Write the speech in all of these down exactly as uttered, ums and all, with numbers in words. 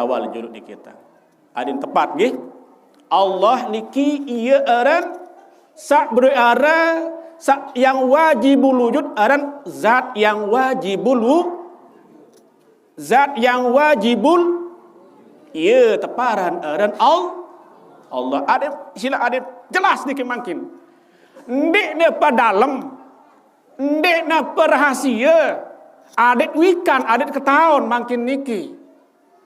Awal juluk niki ta. Adin tepat nggih. Allah niki iya aran saq bedoe aran saq yang wajibul wujud, aran zat yang wajibul wu-, zat yang wajibul, iya teparan aran Al-, Allah. Adin sila adin jelas niki mangkin. Ndeqne pedalem, ndeqne perahasie, adeq wikan, adeq ketaon mangkin niki.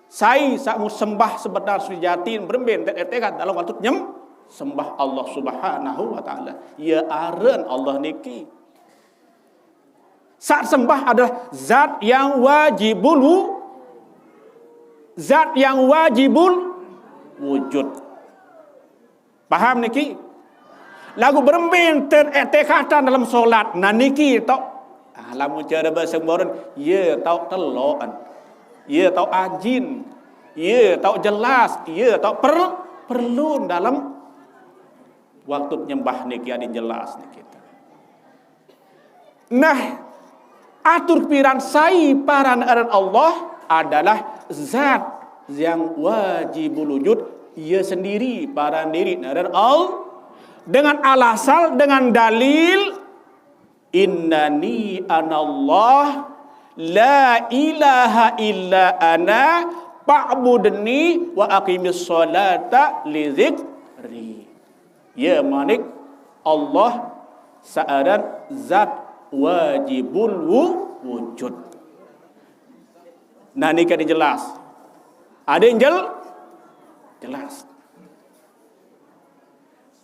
Sai saq mu sembah sebenar sejati berembe ndeq etekan dalem waktu nyem-, sembah Allah Subhanahu wa Ta'ala. Ye aren Allah niki. Saq sembah adalah zat yang wajibul wu-, zat yang wajibul wujud. Paham niki? Laguq berembe enten etekatan dalem solat. Nah niki tao, ah, lamun care base mboron, ye tao teloqen. Ye tao ajin. Ye tao jelas. Ye tao per-, perlu dalem waktu nyembah niki adin jelas niki. Nah, atur piran sai paran aran Allah adalah zat yang wajibul wujud, ia sendiri paran diri aran Allah dengan alasal, dengan dalil, "Innani anallah, la ilaha illa ana, pa'budni wa aqimis sholata li dzikri." Ya manik Allah saq aran zat wajibul wu-, wujud. Nah, niki ade jelas. Ade jel-, jelas.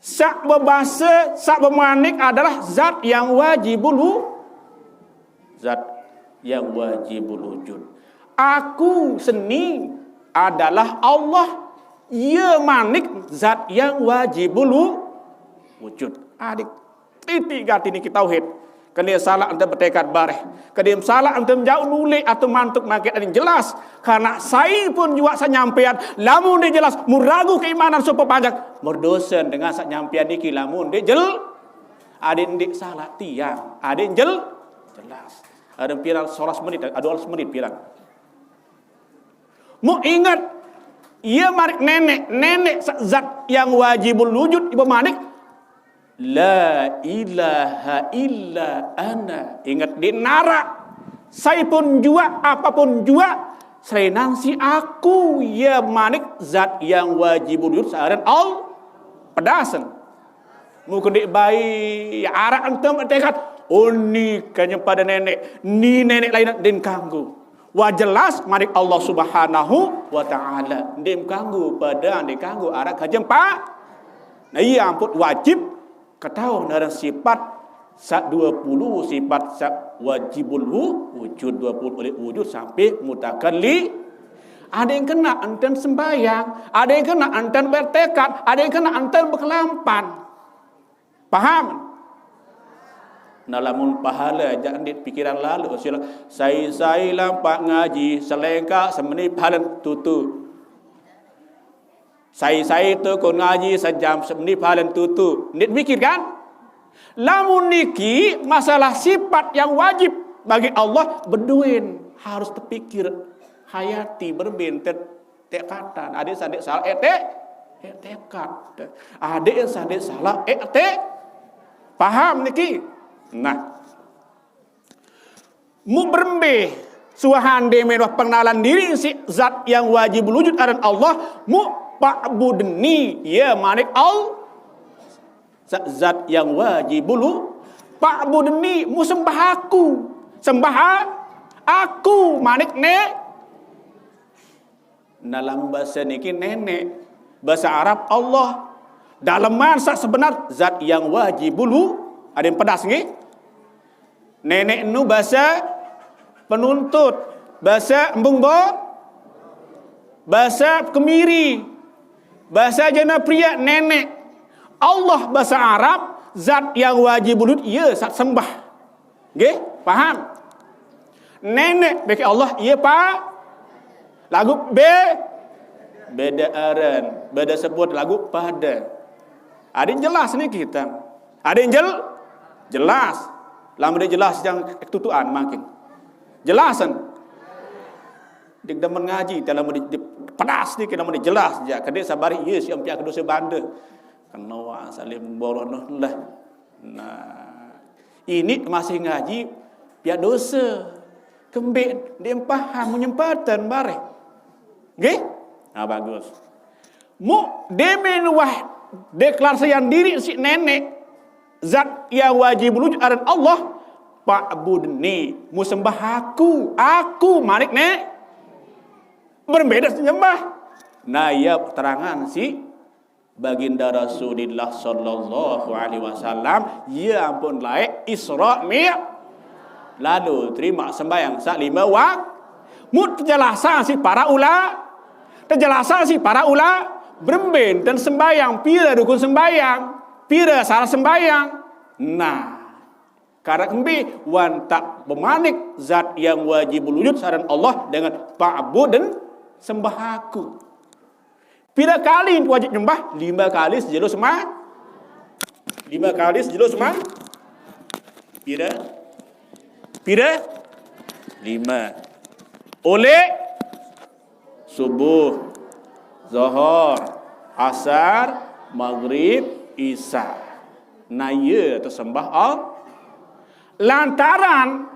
Saq bebase, saq bemanik adalah zat yang wajibul wu-, zat yang wajibul wujud. Aku seni adalah Allah. Ia manik zat yang wajibul wu-, wujud. Adik, titik gati niki tauhid. Kene salaq ente betekad bareh. Kene salaq ente jauq nulik atau mantuk mangkin adin jelas. Karena sai pun juaq saq nyampean, lamun ndeq jelas, mun ragu keimanan sopoq panjang, merdosen dengan saq nyampean niki lamun ndeq jel-, adin ndeq salaq tiang, adin jel-, jelas. Adin piran solas menit, aduh, olas menit piran. Mu inget, ie manik neneq, neneq sa-, zat yang wajibul wujud, ibu manik, "La ilaha illa ana." Inget, ndeq naraq. Sai pun juaq, apapun juaq, selain si aku, ie manik zat yang wajibul wujud saq aran Allah. Pedasen. Muke ndeq bae araq ente tekad, "Oh, ni kance pade neneq, ni neneq lain ndeqn kanggo." Wah jelas manik Allah Subhanahu wa Ta'ala, ndeqn kanggo pade, ndeqn kanggo araq kance pa-. Nah, ie ampun wajib ketaon aran sipat saq due pulu, sipat saq wajibul wu-, wujud, due pulu leq wujud sampe mutakalli-. Adeqn kenaq enten sembahyang, adeqn kenaq enten bertekad, adeqn kenaq enten bekelampan. Paham? Nah, lamun pahale jaq ndeq pikiran lalo sila, sai-sai lampaq ngaji, selengkaq semenit pahalen tutuq. Sai-sai tekun ngaji sejam semenit pahalen tutuq. Ndeq mikir kan? Lamun niki masalah sipat yang wajib bagi Allah, bedoen harus tepikir, hayati, berembe enten tekatan. Adeq saq ndeq salaq etek-, etekad. Adeq saq ndeq salaq etek-, paham niki? Nah. Mu berembe suahan demen wah pengenalan diri siq zat yang wajibul wujud aran Allah, mu pa'budni, ye manik Allah. Sa-, zat yang wajibul wu-, pa'budni, mu sembah aku. Sembah a-, aku, manik ne-. Nah, lamun base niki neneq. Base Arab Allah. Daleman saq sebenar, zat yang wajibul wu-, adeqn pedas nggih. Neneq nu base penuntut, base embung bo-, base kemiri, base jena prie neneq. Allah base Arab, zat yang wajibul wujud, ie saq sembah. Nggih, paham? Neneq beke Allah, ie pa-, laguq be-, bede aren, bede sebut laguq pade. Adeqn jelas niki ta. Adeqn jel-, jelas. Lamun ndeq jelas jang tutuqan mangkin. Jelasen. Ndeq demen ngaji, lamun ndeq, ndeq Pedas niki namanya jelas ja. Kedek sabar, iya, si empiak dosa bande. Kena wak saling borok noh lah. Nah, ini masih ngaji piak dosa. Kembik dia paham menyempatan bareh. Nggih? Nah, bagus. Mu demen wah deklarasian diri si nenek, zat yang wajib wujud aran Allah, pa'budni, mu sembah aku, aku manik nek. Berbeda sembah. Nah, ya terangan si Baginda Rasulullah sallallahu alaihi wasallam, ya ampun laik Isra Mi'. Lalu terima sembahyang sak lima wak. Mut terjelasan si para ula, terjelasan si para ula, beremben dan sembahyang, pira rukun sembahyang, pira syarat sembahyang. Nah, karena kembi wan tak bemanik zat yang wajib wujud saran Allah dengan pa'bud dan sembah aku. Pira kali wajib nyembah? Lima kali sejelo sema. Lima kali sejelo sema. Pira? Pira? Lima. Oleh subuh, zohor, asar, maghrib, isya. Naya tersembah Allah. Lantaran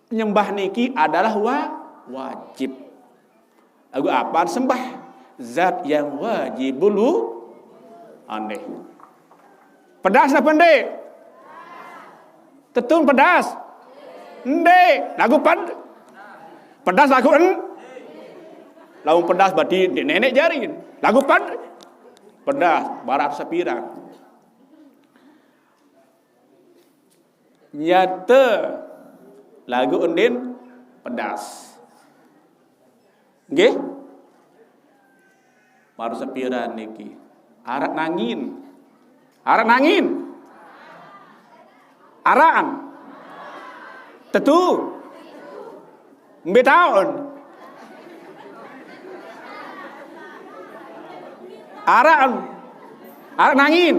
nyembah niki adalah wa-, wajib. Lagu apa sembah? Zat yang wajib bulu aneh. Pedas apa ndik? Tetun pedas? Ndik. Lagu ped-, pedas lagu en-, lagu pedas berarti ndik nenek jarin. Lagu ped-, pedas, barat sepirang. Nyata lagu undin pedas. Nggih? Baru sepiran niki. Arak nangin. Arak nangin. Arakan. Tetu. Mbe taun. Arakan. Arak nangin.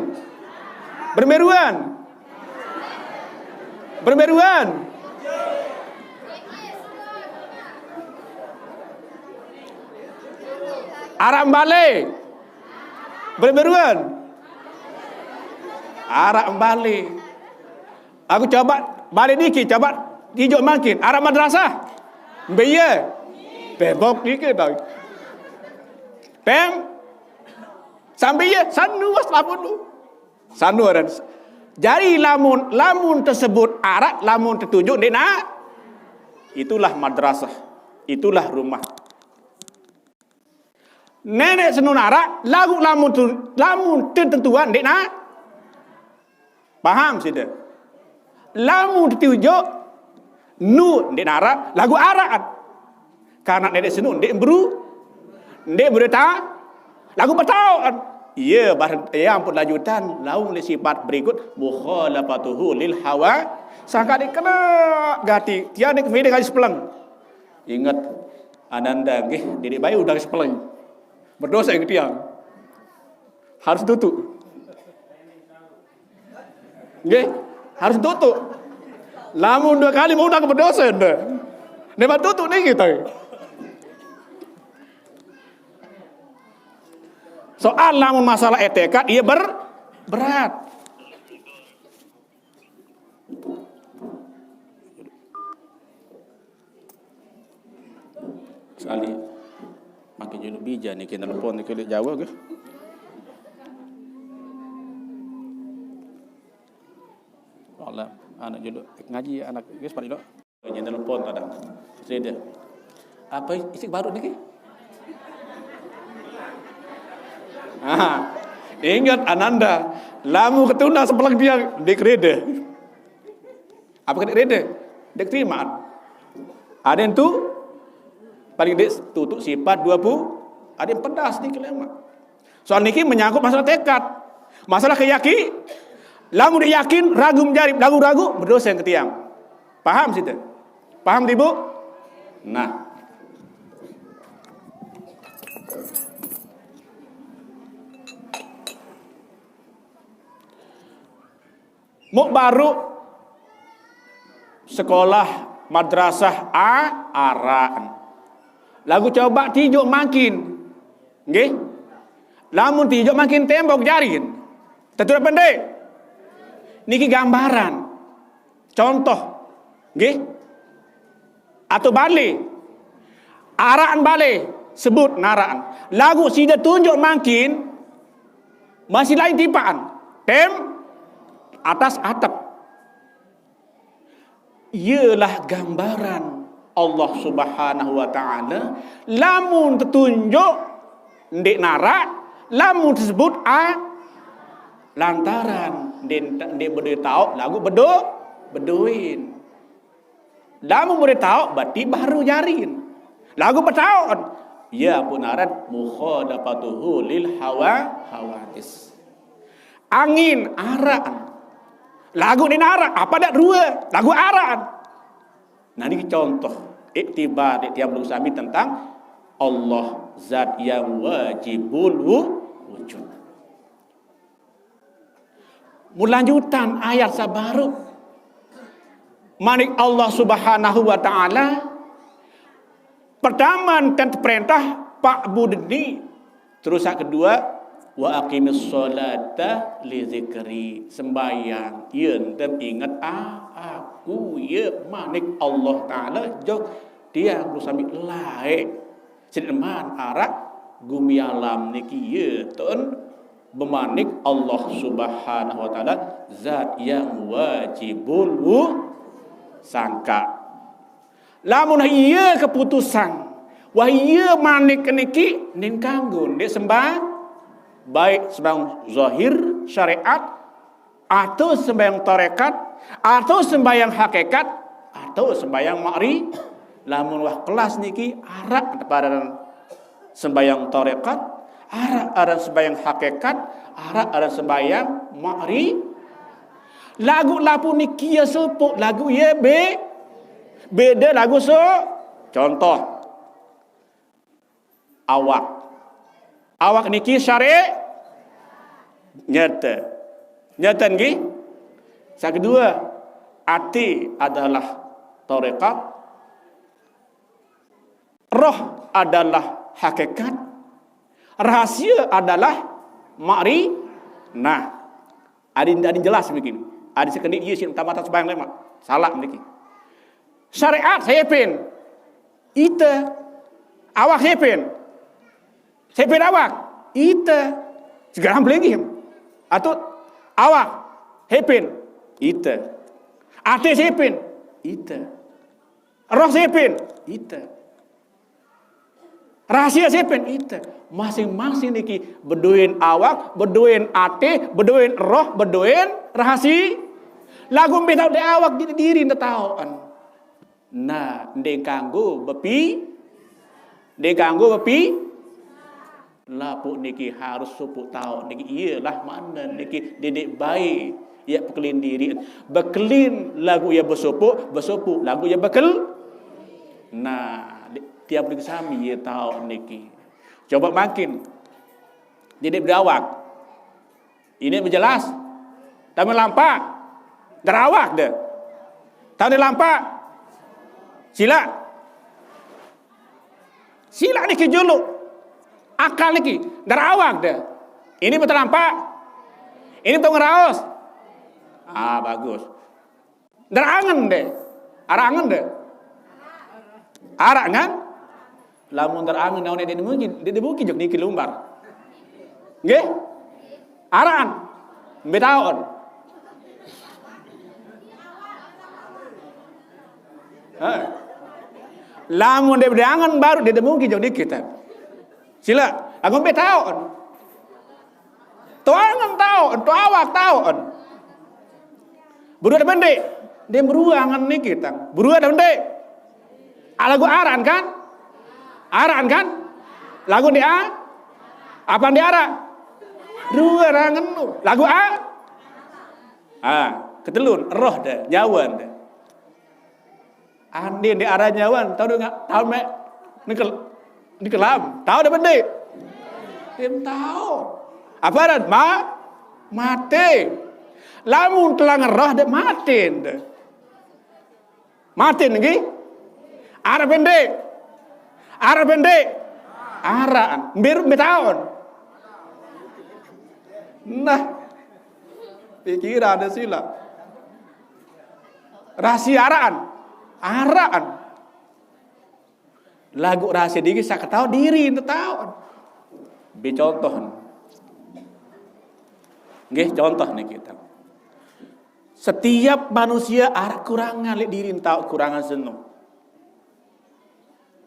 Bermeruan. Bermeruan. Arak mbale. Bermeruan. Arak mbale. Aku coba balik niki, coba ijuk mangkin. Arak madrasah. Mbe iya. Pebok niki tau. Pem. Sampai iya, sanu was lapun tu. Sanu aran. Jadi lamun, lamun tersebut arak, lamun tertuju ndik nak. Itulah madrasah. Itulah rumah. Nenek senun arak, lagu lamun tu, lamun tertentuan ndik nak. Paham sida? Lamun ditujuk nu ndik narak lagu arak. Karena nenek senu ndik beru, ndik berita lagu betaun. Iya, bah, ya ampun lanjutan laung di sifat berikut mukhalafatuhu lil hawa. Sangka dikena gati tiada kemide kali sepeleng. Ingat Ananda nggih, didik bayi udah sepeleng. Berdosa yang tiang. Harus tutup. Nggih, harus tutup. Lamun dua kali mau udah berdosa dah. Nek tutup nih kita. Soal lamun masalah etekat, iya ber-, berat. Sekali. Makin julu bija nih kita telepon nih ke Jawa ke. Wala, anak julu ngaji anak guys pada julu. Ini telepon kadang. Istri dia. Apa isi baru nih? Ah, ingat Ananda, lamu ketunda sebelah dia di kereda. Apa kena reda? Dek terimaan. Ada yang tu paling dek tutup sifat dua puluh, ada yang pedas ni kelema. Soal niki menyangkut masalah tekad. Masalah keyakin, lamun yakin, ragu menjadi, ragu-ragu, berdosa yang ketiang. Paham situ? Paham, Ibu? Nah. Muk baru sekolah madrasah a araan. Laguq coba tijuk mangkin. Nggih. Lamun tijuk mangkin tembok jarin. Tetu pendek. Niki gambaran. Contoh. Nggih. Atau bale. Araqan bale. Sebut naraqan. Laguq side tunjuk mangkin. Masih lain tipaqan. Tem. Atas atep. Ialah gambaran Allah Subhanahu wa Ta'ala. Lamun tetunjuk, ndeq naraq. Lamun tesebut, a, lantaran ndeq, ndeq bedoe taoq, laguq bedo, bedoen. Lamun bedoe taoq, berarti baru jarin. Laguq betaoqn. Ia pun aran mukhalafatuhu lil hawa, hawadis. Angin, araqan. Laguq ndeq naraq, apa ndeq rue? Laguq araqan. Nah, niki contoh iktibar tiang pelungguh sami tentang Allah zat yang wajibul wu-, wujud. Mun lanjutan ayat sabaruq, manik Allah Subhanahu wa Ta'ala, pertama, enten perintah, "Fa'budni." Terus yang kedua, "Wa aqimis sholata li dzikri." Sembahyang, yen tem inget a-, aku, ye manik Allah Ta'ala, jok tiang pelungguh sami laeq. Side man araq gumi alam niki ye ton bemanik Allah Subhanahu wa Ta'ala zat yang wajibul wu-, sangka. Lamun iye keputusan, wah iye manik niki nin kanggo ndeq sembah, baik sembahyang zahir syariat, atau sembahyang tarekat, atau sembahyang hakikat, atau sembahyang ma'ri. Lamun wah kelas niki araq teparan sembahyang tarekat, araq aran sembahyang hakikat, araq aran sembahyang ma'ri. Laguq lapuq niki ye sopoq, laguq ye be-, bede laguq so-, contoh. Awak. Awak niki syari-, nyete. Nyete nggih. Saq kedue, ati adalah tarekat, roh adalah hakikat, rahasie adalah ma'ri-, nah, adin, adin jelas begini. Adin sekediq ye siq tamatan sembahyang lemaq. Salaq niki. Syariat sepin. Ite. Awak sepin. Sepin awak. Ite. Segarang belinggih. Atut awak sepin. Ite. Ate sepin. Ite. Roh sepin. Ite. Rahasie sepin. Ite. Masing-masing niki bedoen awak, bedoen ate, bedoen roh, bedoen rahasie. Laguq mbe taoq ndeq awak diri, diri ndeq taoqn. Nah, ndeq kanggo bepi-, ndeq kanggo bepi-, lapuq niki harus sopoq taoq niki, iyelah makne niki didik bae, ye pekelin diri. Bekelin laguq ye besopoq, besopoq laguq ye bekel-, nah, tiang pelungguh sami ye taoq niki. Coba mangkin. Didik bedoe awak. Ini bejelas. Tame lampaq. Ndeq araq awak de. Tame lampaq. Silaq. Silaq niki juluq. Akal niki. Ndeq araq awak de. Ini betul lampaq. Ini betul ngeraos. Ah, bagus. Ndeq araq angen de. Araq angen de. Araq kan? Lamun ndeq araq angen, naon ndeq mungkin, ndeq mungkin jok niki lumbar. Nggih? Araqan. Mbe taoqn? Heeh. Lamun ndeq bedoe angen baruq ndeq mungkin jok niki, tan. Silaq. Lamun mbe taoqn? To angen taoqn, to awak taoqn. Beruan ape ndeq? Ndeq beruan angen niki, tang. Beruan ape ndeq? Ah, laguq araqn kan? Araqn kan? Laguq ndeq a-, ape ndeq araq? Beruan angen lu. Laguq a-, ah, ketelun, roh de, nyawen de. Andin ndeq araq nyawen, taoq ndeq, taoq meq nengkel-, nengkelam. Taoq ndeq ndeq? Ndeq taoq. Ape aran? Ma-, mate. Lamun telang roh ndeq mate nde. Mate nggih? Araq ape ndeq? Arak pendek. Arakan. Mbe, mbe taoken. Nah, pikiran ada sila. Rahasia arakan. Arakan. Laguq rahasie diriq saq ketaoq diriq, ndeq taoq. Mbe contoh. Nggih, contoh niki. Setiap manusie araq kurangan leq diriq, ndeq taoq kurangan seno.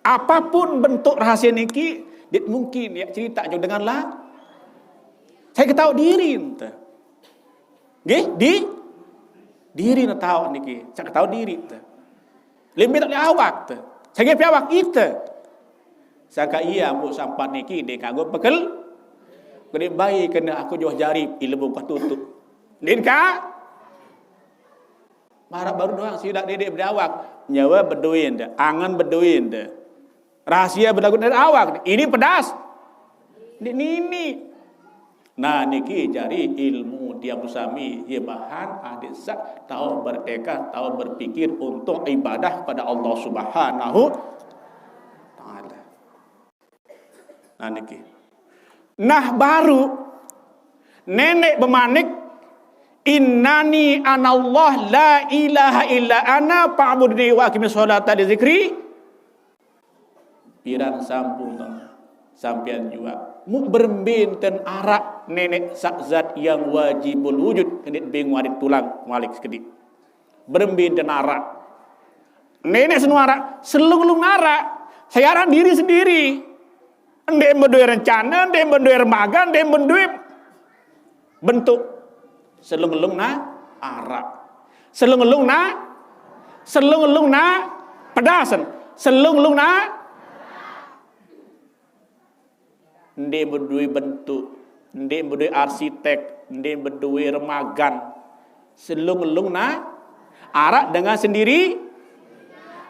Apapun bentuk rahasie niki, ndeq mungkin yaq cerite jok dengan la-, sai ketaoq diriq ente. Nggih, di diriq ndeq taoq niki, saq ketaoq diriq ente. Lembe taoq leq awak te. Sengaq pe awak ite. Sangkaq ie ampoq sampat niki ndeq kanggo pekel-, ndeq bae kene aku joh jari ilmu kah tutuq. Ndeq ka-, maraq baruq doang sidak dedeq bedoe awak. Nyawe bedoe nde, angen bedoe nde. Rahasie bedoe awak. Ini pedas. Ndeq nini. Nah, niki jari ilmu tiang sami, ie bahan adeq saq tao berekah, tao berpikir untuk ibadah kepada Allah Subhanahu Ta'ala. Nah, niki. Nah, baruq Neneq bemanik, "Innani anallah la ilaha illa ana fa'budni wa aqimis sholata li dzikri." Piran sampun sampean juaq. Muq berembe nten araq Neneq saq zat yang wajibul wujud, ndeq be nguarit tulang malik sekediq. Berembe nten araq. Neneq senu araq, selung-lung araq. Sai aran diri sendiri. Ndeq bedoe rencane, ndeq bedoe remaga, ndeq bedoe bentuk. Selung-lung na araq. Selung-lung na, selung-lung na pedasen. Selung-lung na ndeq bedoe bentuk, ndeq bedoe arsitek, ndeq bedoe remagan. Selung-lung na araq dengan sendiri,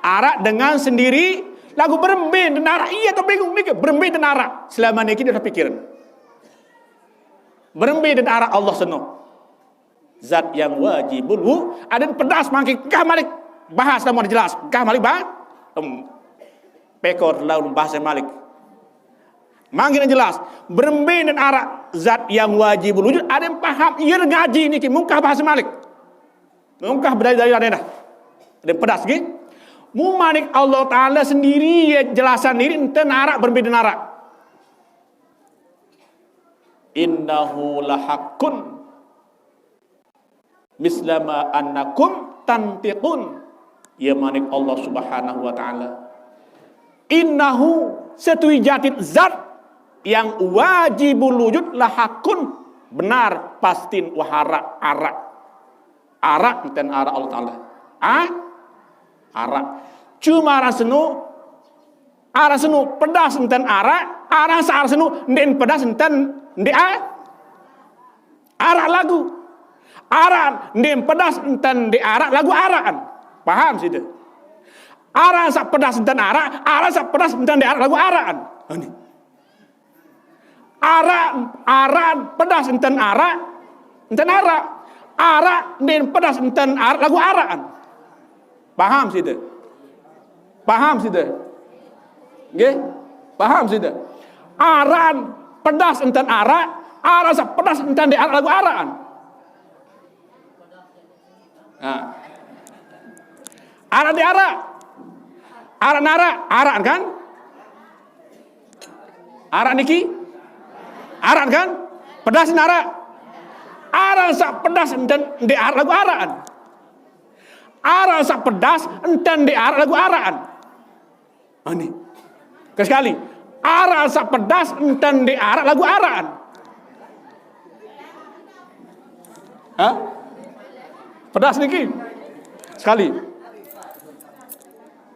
araq dengan sendiri. Laguq berembe nten araq, ie tebingung niki, berembe nten araq. Selama niki ndeq tepikiran. Berembe nten araq Allah seno. Zat yang wajibul wu-, adeqn pedas mangkin gah malik bahas lamun jelas. Gah malik ba-, em, pekor laun bahas malik. Mangkin jelas. Berembe nten araq zat yang wajibul wujud, adeqn paham. Ie ngaji niki mungkah bahas malik. Mungkah bedari-dari dah. Adeqn pedas nggih. Muq manik Allah Taala sendiri, ie jelasan diri, nten araq berembe nten araq. Innahu lahaqqun mislama annakum tantiqun. Ie manik Allah Subhanahu wa Ta'ala. Innahu, setuju jatin zat yang wajibul wujud, lahaqqun, benar, pastin, wah araq, araq. Araq, nten araq Allah Taala. Ah? Araq. Cuma aran senu, aran senu pedas nten araq, aran saq aran senu ndeqn pedas nten ndeq a-, araq laguq. Aran ndeqn pedas nten ndeq araq laguq araqn. Paham side? Aran saq pedas nten araq, aran saq pedas nten ndeq araq laguq araqn. Ani. Araq, araq pedas nten araq, nten araq. Araq ndeqn pedas nten araq laguq araqn. Paham side? Paham side? Nggih? Paham side? Aran pedas nten araq, aran saq pedas nten ndeq araq laguq araqn. Nah. Araq ndeq araq? Araq ndeq araq? Araq kan? Araq niki? Araq kan? Pedas ndeq araq? Aran saq pedas nten ndeq araq laguq araqn. Aran saq pedas nten ndeq araq laguq araqn. Ani. Sekali. Aran saq pedas nten ndeq araq laguq araqn. Hah? Pedas niki. Sekali.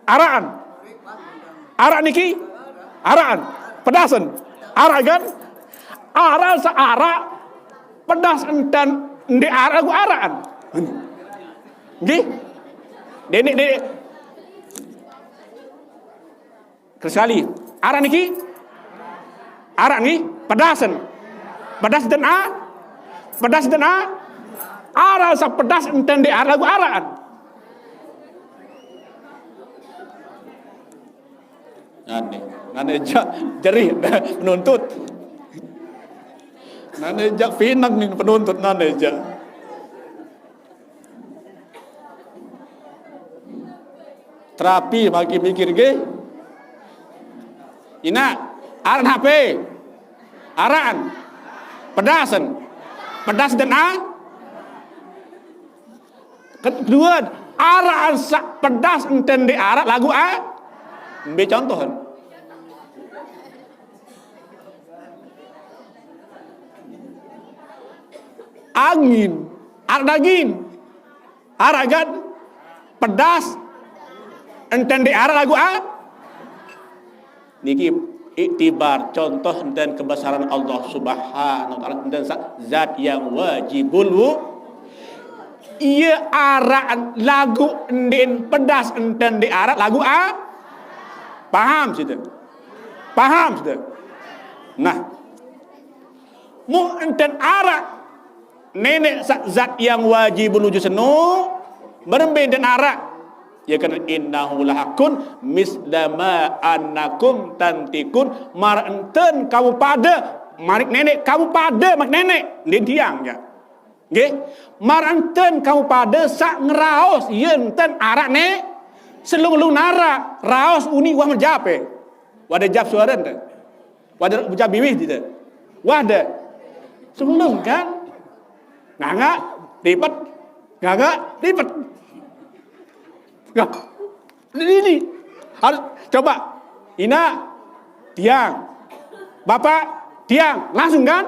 Araqn. Araq niki. Araqn. Pedasen. Araq kan? Aran saq araq pedas nten ndeq araq laguq araqn. Ani. Nggih. Deneq, deneq. Sekali. Araq niki? Araq niki? Pedasen. Pedas nten a-, pedas nten a-, aran saq pedas nten ndeq araq laguq araqn. Nane, nane jak jerih penuntut. Nane jak pinang ni penuntut nane jak. Terapi bagi mikir ge. Ina, aran H P. Aran. Pedasan. Pedas dan a. Kedua, aran sak pedas enten di arak lagu a. Ambil contoh. Angin, arak daging. Arak kan pedas. Enten di arak lagu a. Niki iktibar contoh dan kebesaran Allah Subhanahu wa taala dan zat yang wajibul wu. Ia arak lagu ndin pedas enten di arak lagu a. Paham situ? Paham situ? Nah, mu enten arak nenek zat yang wajibul wujud seno berembe enten arak. Ya kan, innahu lahakun mislama annakum tantikun, mar enten kamu pada manik nenek, kamu pada manik nenek ndin tiang ya. Nggih. Mar enten kamu pada sak ngeraos yen enten arak ne selung-lung narak raos uni wah menjape. Wada jap suara enten. Wada ucap biwih tidak. Wada. Sebelum kan nganga ribet, nganga ribet. Nah, ini harus coba. Ina, tiang. Bapak, tiang. Langsung kan?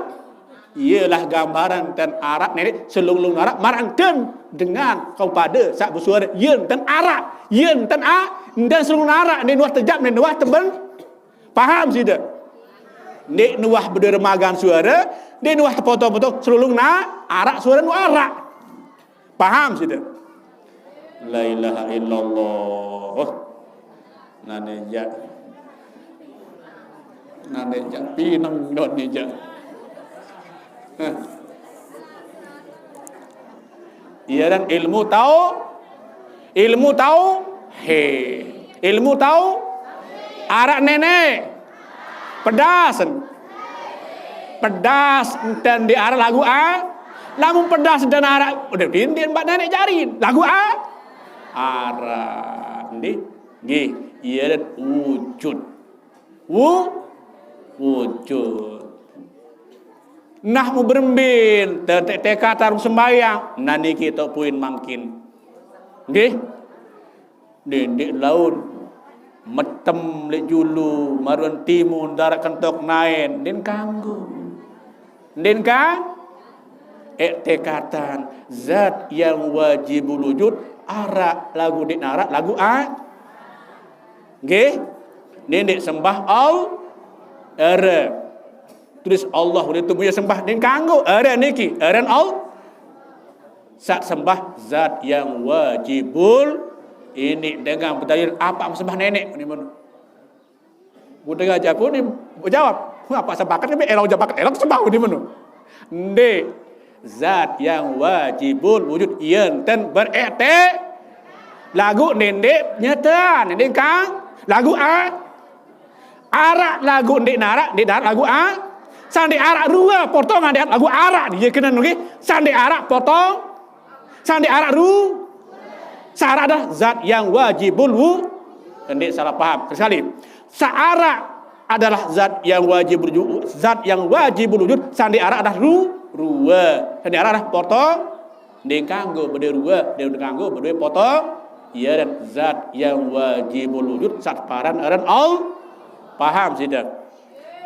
Ialah gambaran dan arak nenek selung-lung arak maranten dengan kau pada sak bersuara yen ten arak yen ten a dan selung arak ni nuah tejap ni nuah teben. Paham sida? Ndik nuah bedermagan suara, ndik nuah tepotong-potong selulung na arak suara nuah arak. Paham sida? La ilaha illallah. Nane jak. Nane jak pinang don ni jak. Hah. Iya dan ilmu tau, ilmu tau, he, ilmu tau, arak nenek, pedas, pedas dan di arak lagu a, lamun pedas dan arak, udah dindin mbak nenek jarin, lagu a, arak, ndi, nggih, iya dan wujud, wu, wujud. Nah, mu berembin, tetek teka taruh sembayang, nah niki tok puin mangkin. Nggih. Ndik laun metem lek julu, maruan timun darat kentok naen, ndin kanggo. Ndin ka? Ektekatan zat yang wajibul wujud, arak lagu ndik narak lagu a. Nggih. Ndik sembah al, ere. Tulis Allah udah itu ya sembah ning kanggo eren niki, eren Allah. Sat sembah zat yang wajibul ini dengan berdalil apa sembah nenek ini mun. Udah aja pun ni jawab. Apa sepakat ni elok jabakat elok sembah ini mun. Nde zat yang wajibul wujud yen ten berekte lagu nende nyata nende kang lagu a. Arak lagu ndik narak, ndik darat lagu a. Sandi arak rua potongan dia lagu arak dia kena nunggi. Sandi arak potong. Sandi arak ru. Sarak dah zat yang wajibul wu. Ndik salah paham. Sekali. Saarak adalah zat yang wajibul wujud, zat yang wajibul wujud. Sandi arak dah ru, rua. Sandi arak dah potong. Nding kanggo berdua rua, nding kanggo berdua potong. Iya dan zat yang wajibul wujud sat paran aran Allah. Paham sida?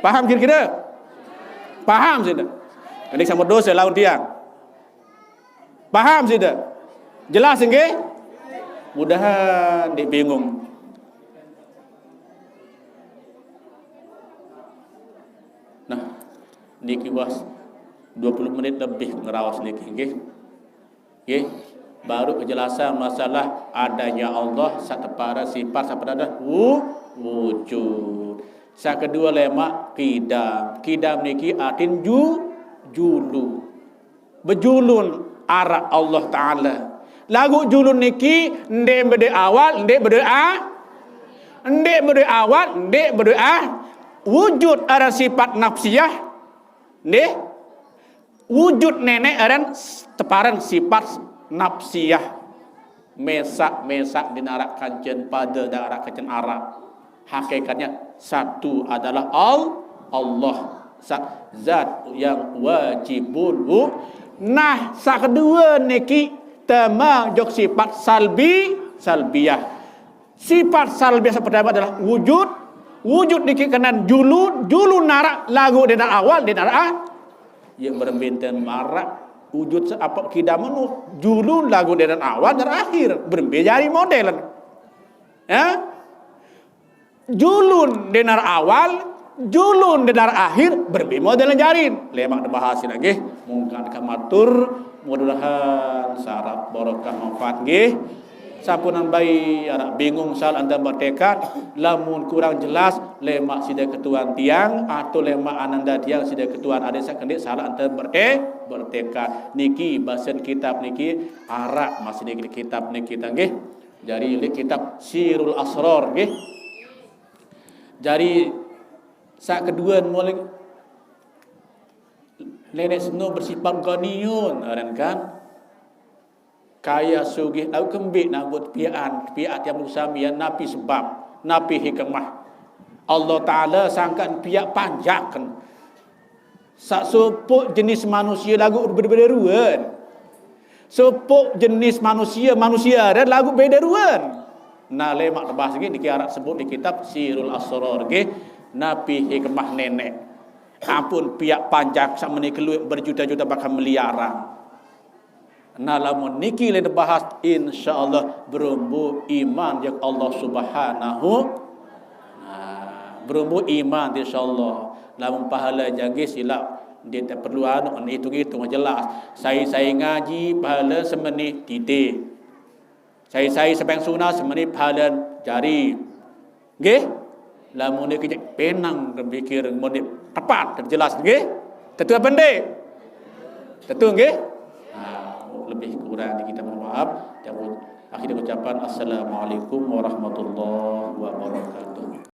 Paham kira-kira? Paham sida? Ini sama dosa lawan tiang. Paham sida? Jelas nggih? Mudahan ndik bingung. Nah, niki was dua puluh menit lebih ngeraos niki nggih. Nggih. Baru kejelasan masalah adanya Allah, satepara sifat, satepara wu, wujud. Sa kedua lemak kidam. Kidam niki artin ju, julu. Bejulun arak Allah Ta'ala. Lagu julun niki nde bede awal, nde bede a. Ndeq bedoe awal, ndeq bedoe ah. Wujud aran sifat nafsiyah. Nggih. Wujud neneq aran s-, teparan sifat nafsiyah. Mesaq-mesaq ndeq naraq kancen pade, ndeq naraq kancen araq. Hakikatnya satu adalah Al-, Allah. Sa-, zat yang wajibul wu-, nah, saq kedue niki tame jok sifat salbi, salbiyah. Sifat salbiyah saq pertame adalah wujud. Wujud niki kenan julun, julun naraq laguq ndeq naraq awal, ndeq naraq ah. Ye berembe enten maraq wujud se-, apa kidam anu, julun laguq ndeq naraq awal, ndeq naraq akhir. Berembe jari modelen. Ya? Julun ndeq naraq awal, julun ndeq naraq akhir, berembe model jarin. Lemaq tebahas nggih, mungkin kamatur, mudah-mudahan sarap barokah manfaat nggih. Sampunan bae araq bingung saq enten bertekad, lamun kurang jelas lemaq side ketuan tiang atau lemaq ananda tiang side ketuan ade saq kendeq saq enten berte-, bertekad. Niki basen kitab niki araq masih niki kitab niki ta nggih. Jari leq kitab Sirul Asrar nggih. Jari saq kedue mulai neneq seno bersifat ghaniyun, aran kan? Kaya sugih, laguq kembeq nanggut piaqan, piaq tiang sami, ya, napi sebab, napi hikmah. Allah Taala sangkan piaq panjaken. Saq sopoq jenis manusie laguq bede-bede ruen. Sopoq jenis manusie, manusie aren laguq bede ruen. Nah, lemaq tebahas nggih niki araq sebut di kitab Sirul Asrar nggih, napi hikmah neneq. Ampun piaq panjak saq meniki lueq berjuta-juta bahkan miliaran. Nah, lamun niki leq tebahas, insyaallah berumbu iman jok Allah Subhanahu. Nah, berumbu iman insyaallah. Lamun pahale jangge silaq ndeq teperlu anu, itung-itung jelas. Sai-sai ngaji pahale semenit titi. Sai-sai sembahyang sunat semenit pahale jari. Nggih? Lamun niki jaq penang kepikir, mun niki tepat, jelas nggih? Tetu apa ndeq? Tetu nggih? Nah, lebih kurang niki kita mohon maaf. Akhir ucapan, assalamualaikum warahmatullahi wabarakatuh.